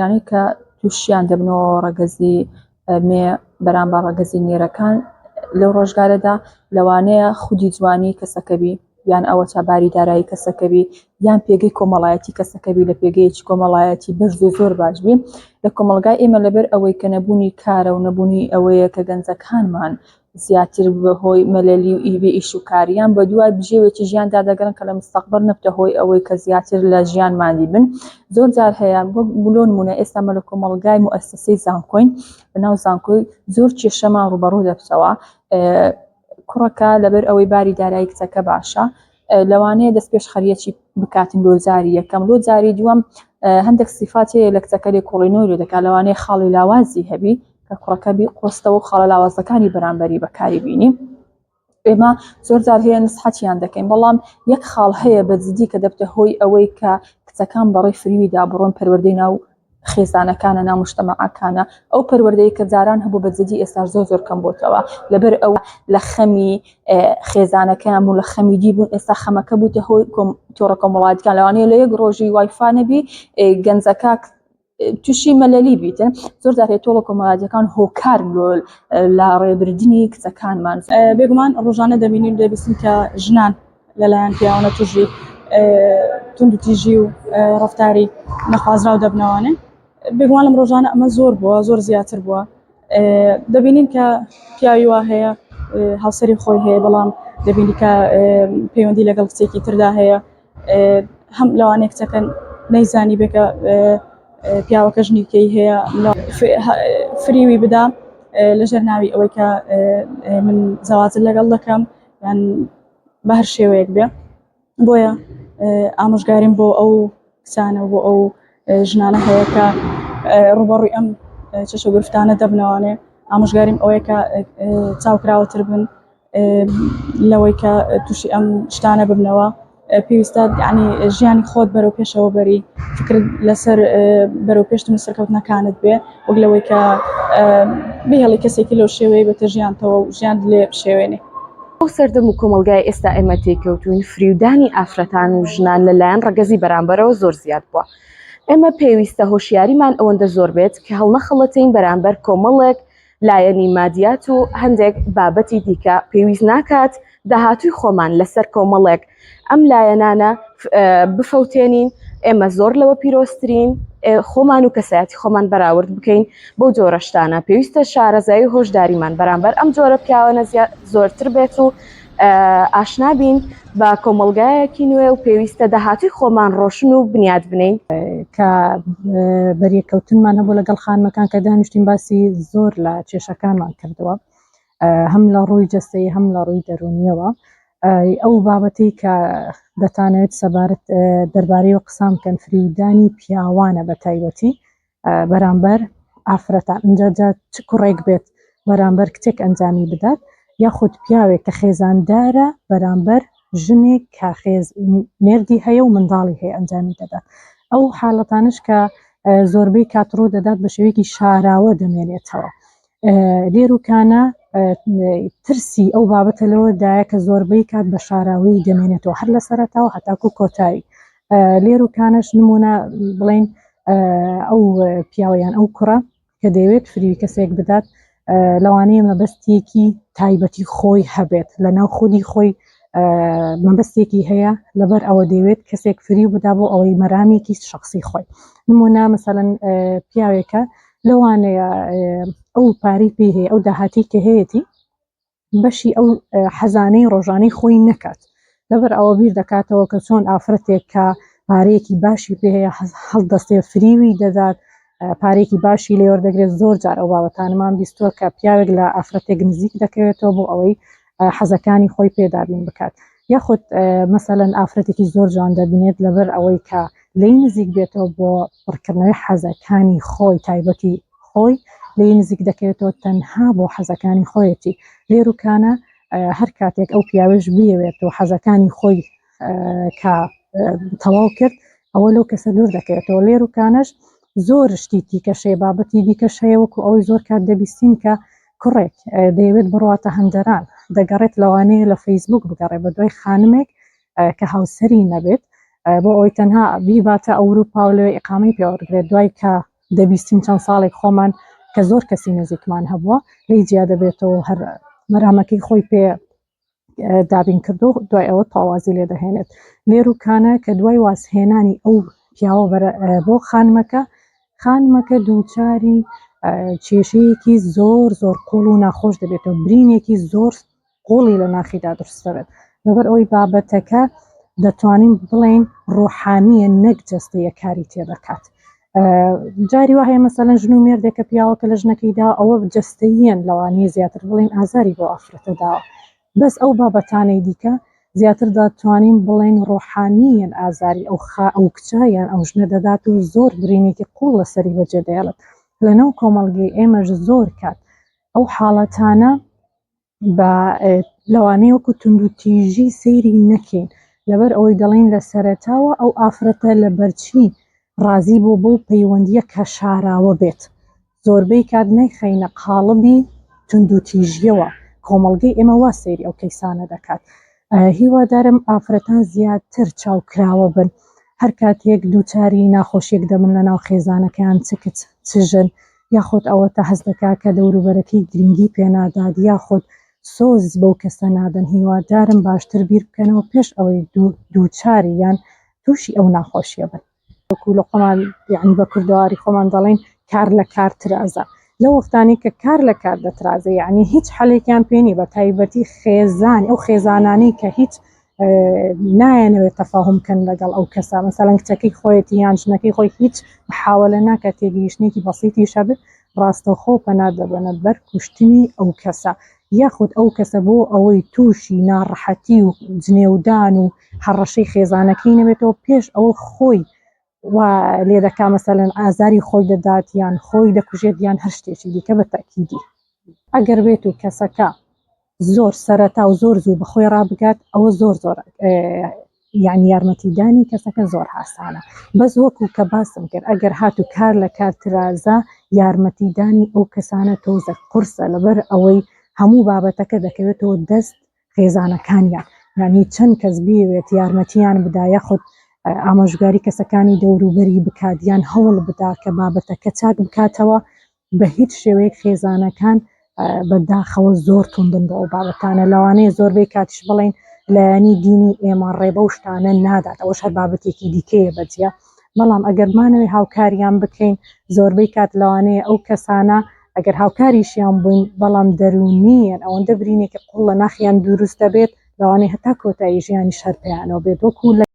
یانەی کە تووشیان دەبنەوە ڕەگەزی مێ بەرامبەر ڕەگەزی نێرەکان لەو ڕۆژگارەدا لەوانەیە خودی جوانی کەسەکە بی یان ئەوەتا باری دارایی کەسەکە بی یان پێگەی کۆمەڵایەتی کەسەکە بی لە پێگەیەکی کۆمەڵایەتی بەرز و زۆر باش بی لە کۆمەڵگای ئێمە لەبەر ئەوەی کە نەبوونی کارە و نەبوونی ئەوەیە کە گەنجەکانمان زیاتر بە هۆی مەلەلی و بێ ئیش و کاریان بە دوای بژێوێکی ژیاندا دەگەڕن کە لە مستەقبەل نەبتە هۆی ئەوەی کە زیاتر لە ژیان ماندی بن. زۆر جار هەیە وەک لۆ نمونە ئێستا مە لە کۆمەڵگای موئەسەسەی زانکۆین لە ناو زانکۆی زۆر کێشەمان ڕووبەڕوو دەبتەوە. کوڕەکە لەبەر ئەوەی باری دارایی کچەکە باشە لەوانەیە دەست پێشخەریەکی بکاتن لۆ جاری یەکەم لۆ جاری دووەم هەندێک سیفات هەیە لە کچەکە لێکۆڵینەوەی لێ دەکات لەوانەیە خاڵی لاوازی هەبی کە کوڕەکە بی قۆستەوە و خاڵە لاوازەکانی بەرامبەری بەکاری بینی ئێمە زۆر جار هەیە نسحەتیان دەکەین بەڵام یەک خاڵ هەیە بە جدی کە دەبتە هۆی ئەوەی کە کچەکان بەڕێی فریویدا بڕۆن پەروەردەی ناو خێزانەکانە ناو مجتەمەعەکانە ئەو پەروەردەی کە جاران هەبوو بە جدی ئێستا زۆر زۆر کەم بۆتەوە لەبەر ئەو لە خەمی خێزانەکەیان بوون لە خەمی دی بوون ئێستا خەمەکە بووتە هۆی تۆڕە کۆمەڵایەتیەکان لەوانەیە لە یەک ڕۆژی وایفا نەبی گەنجەکە تووشی مەلەلی بیتن زۆر جار هەیە تۆڵە کۆمەڵایەتیەکان هۆکارن لۆ لە ڕێبردنی کچەکانمان. بێگومان ڕۆژانە دەبینین و دەبیستین کە ژنان لەلایەن پیاوانە تووشی توندوتیژی و ڕەفتاری نەخوازراو دەبنەوانێ بێگومان لەم ڕۆژانە ئەمە زۆر بووە زۆر زیاتر بووە دەبینین کە پیاوی وا هەیە هاوسەری خۆی هەیە بەڵام دەبینی کە پەیوەندی لەگەڵ کچێکی تردا هەیە هەم لەوانەیە کچەکە نەیزانی بێ کە پیاوەکە ژنیکەی هەیە فریوی بدا لەژێر ناوی ئەوەی کە من زەواجت لەگەڵ دەکەم یان بە هەر شێوەیەک بێ بۆیە ئامۆژگاریم بۆ ئەو کچانە و بۆ ئەو ژنانە هەیە کە ڕوبەڕووی ئەم چەشە گرفتانە دەبنەوانێ ئامۆژگاریم ئەوەیە کە چاوکراوەتر بن لەوەی کە تووشی ئەم شتانە ببنەوە پێویستە یعنی ژیانی خۆت بەرەو پێشەوە بەری فکر لەسەر بەرەو پێشتن و سەرکەوتنەکانت بێ وەک لەوەی کە بهێڵی کەسێکی لەو شێوەیە بێتە ژیانتەوە و ژیان لێ بشێوێنێ. ئەو سەردەم و کۆمەڵگای ئێستا ئێمە تێیکەوتووین فریودانی ئافرەتان و ژنان لە لایەن ڕەگەزی بەرامبەرەوە زۆر زیاد بووە. ئێمە پێویستە هۆشیاریمان ئەوەندە زۆر بێت کە هەڵنەخەڵەتێین بەرامبەر کۆمەڵێک لایەنی مادیات و هەندێک بابەتی دیکە پێویست ناکات داهاتووی خۆمان لەسەر کۆمەڵێک ئەم لایەنانە بفەوتێنین ئێمە زۆر لەوە پیرۆزترین خۆمان و کەسایەتی خۆمان بەراورد بکەین بەو جۆرە شتانە پێویستە شارەزایی و هۆشداریمان بەرامبەر ئەم جۆرە پیاوانە زۆرتر بێت و ئاشنا بین بە کۆمەڵگایەکی نوێ و پێویستە داهاتووی خۆمان ڕۆشن و بنیات بنێین. کە بەریەککەوتنمان هەبوو لەگەڵ خانمەکان کە دانیشتین باسی زۆر لە کێشەکانمان کردووە هەم لە ڕووی جەستەیی هەم لە ڕووی دەروونیەوە ئەو بابەتەی کە دەتانەوێت سەبارەت دەربارەی قسان بکەن فریودانی پیاوانە بە تایبەتی بەرامبەر ئافرەتان ئینجا جا چ کوڕێک بێت بەرامبەر کچێک ئەنجامی بدات یاخود پیاوێک کە خێزاندارە بەرامبەر ژنێک کە خێز مێردی هەیە و منداڵی هەیە ئەنجامی دەدات ئەو حاڵەتانش کە زۆربەی کات ڕوو دەدات بە شێوەیەکی شاراوە دەمێنێتەوە لێروکانە ترسی ئەو بابەتە لەوەدایە کە زۆربەی کات بە شاراوەیی دەمێنێتەوە هەر لە سەرەتاوە هەتاکو کۆتایی لێروکانەش نمونە بڵین ئەو پیاوە یان ئەو کوڕە کە دەیەوێت فریوی کەسێک بدات لەوانەیە مەبەستێکی تایبەتی خۆی هەبێت لە ناو خودی خۆی مەبەستێکی هەیە لەبەر ئەوە دەیەوێت کەسێک فریو بدا بۆ ئەوەی مەرامێکی شخصی خۆی نمونە مەسەلەن پیاوێکە لەوانەیە ئەو پارەی پێی هەیە ئەو داهاتی کە هەیەتی بەشی ئەو حەزانەی ڕۆژانەی خۆی نەکات لەبەر ئەوە بیر دەکاتەوە کە چۆن ئافرەتێک کە پارەیەکی باشی پێ هەیە هەڵدەستێ فریوی دەدات پارێکی باشی لێوەردەگرێت زۆر جار ئەو بابەتانەمان بیستووە کە پیاوێک لە ئافرەتێک نزیک دەکەوێتەوە بۆ ئەوەی حەزەکانی خۆی پێدابین بکات یاخود مەسەلەن ئافرەتێکی زۆر جوان دەبینێت لەبەر ئەوەی کە لێی نزیک بێتەوە بۆ پڕکردنەوەی حەزەکانی خۆی تایبەتی خۆی لێی نزیک دەکەوێتەوە تەنها بۆ حەزەکانی خۆیەتی لێروکانە هەر کاتێک ئەو پیاوەش بیەوێت و حەزەکانی خۆی کە تەواو کرد ئەوە لەو کەسە دوور دەکەوێتەوە لێروکانەش زۆر شتی دیکەش هەیە بابەتی دیکەش هەیە وەکو ئەوەی زۆر کات دەبیستین کە کوڕێک دەیەوێت بڕواتە هەندەران دەگەڕێت لەوانەیە لە فەیسبوک بگەڕێ بە دوای خانمێک کە هاوسەری نەبێت بۆ ئەوەی تەنها بیباتە ئەوروپا و لەوێ ئیقامەی پێوەرگرێت دوای کە. دەبیستین چەند ساڵێک خۆمان کە زۆر کەسی نزیکمان هەبووە لێی جیا دەبێتەوە هەر مەرامەکەی خۆی پێ دابین کردو دوای ئەوە تاوازی لێ دەهێنێت لێروکانە کە دوای وازهێنانی ئەو پیاوە بۆ خانمەکە خانمەکە دووچاری کێشەیەکی زۆر زۆر قوڵ و ناخۆش دەبێتەوە برینێکی زۆر قوڵی لە ناخیدا دروست دەبێت لەبەر ئەوەی بابەتەکە دەتوانین بڵێین ڕۆحانیە نەک جەستەیە کاری تێدەکات جاری وا هەیە مەسەلەن ژن و مێردێکە پیاوەکە لە ژنەکەی دا ئەوە جەستەییەن لەوانەیە زیاتر بڵێین ئازاری بۆ ئافرەتە داوە بەس ئەو بابەتانەی دیکە زیاتر دەتوانین بڵێین ڕۆحانیەن ئازاری ئەو خا ئەو کچە یان ئەو ژنە دەدات و زۆر برینێکی قوڵ لەسەری بەجێ دەهێڵێت لەناو کۆمەڵگەی ئێمەش زۆر کات ئەو حاڵەتانە بە لەوانەیە وەکو توندوتیژی سەیری نەکەین لەبەر ئەوەی دەڵێین لە سەرەتاوە ئەو ئافرەتە لەبەرچی ڕازی بوو بەو پەیوەندییە کە شاراوە بێت زۆربەی کات نەیخەینە قاڵبی توندوتیژیەوە کۆمەڵگەی ئێمە وا سەیری ئەو کەیسانە دەکات هیوادارم ئافرەتان زیاتر چاوکراوە بن هەر کاتێک دووچاری ناخۆشیەک دەبن لە ناو خێزانەکەیان چ کچ چ ژن یاخود ئەوەتا هەست دەکات کە دەوروبەرەکەی گرنگی پێنادات یاخود سۆز بەو کەسە نادەن هیوادارم باشتر بیر بکەنەوە پێش ئەوەی دووچاری یان تووشی ئەو ناخۆشیە بن. وەکو لە خۆمان یعنی بە کوردەواری خۆمان دەڵێن کار لە کار ترازە لەو وەختانەی کە کار لە کار دەترازێ یعنی هیچ حەلێکیان پێ نییە بە تایبەتی خێزان ئەو خێزانانەی کە هیچ نایەنەوێت تەفاهم کەن لەگەڵ ئەو کەسە مەسەلەن کچەکەی خۆیەتی یان ژنەکەی خۆی هیچ محاولە ناکات تێگەیشتنێکی بەسیتیش هەبێت ڕاستەوخۆ پەنا دەبەنە بەر کوشتنی ئەو کەسە یاخود ئەو کەسە بۆ ئەوەی تووشی ناڕەحەتی و جنێودان و هەڕەشەی خێزانەکەی نەبێتەوە پێش ئەوە خۆی و لێ دەکا مەسەلەن ئازاری خۆی دەدات یان خۆی دەکوژێت یان هەر شتێکی دیکە بە تەئکیدی ئەگەر بێت و کەسەکە زۆر سەرەتا و زۆر زوو بەخۆی ڕابگات ئەوە زۆر زۆر یعنی یارمەتیدانی کەسەکە زۆر ئاسانە بەس وەکو کە باسم کرد ئەگەر هاتو کار لە کار ترازا یارمەتیدانی ئەو کەسانە تۆزە قورسە لەبەر ئەوەی هەموو بابەتەکە دەکەوێتەوە دەست خێزانەکانیان یعنی چەند کەس بیەوێت یارمەتیان بدا یاخود ئامۆژگاری کەسەکانی دەوروبەری بکات یان هەوڵ بدا کە بابەتەکە چاک بکاتەوە بە هیچ شێوەیەک خێزانەکان بە داخەوە زۆر توندن بۆ ئەو بابەتانە لەوانەیە زۆربەی کاتیش بڵێن لایەنی دینی ئێمە ڕێ بەو شتانە نادات ئەوەش هەر بابەتێکی دیکەیە بەجیا بەڵام ئەگەر بمانەوێ هاوکاریان بکەین زۆربەی کات لەوانەیە ئەو کەسانە ئەگەر هاوکاریشیان بووین بەڵام دەروونییەن ئەوەندە برینێکی قوڵ لە ناخیان دروست دەبێت لەوانەیە هەتا کۆتایی ژیانیش هەر پێیانەوە بێت وەکو لە.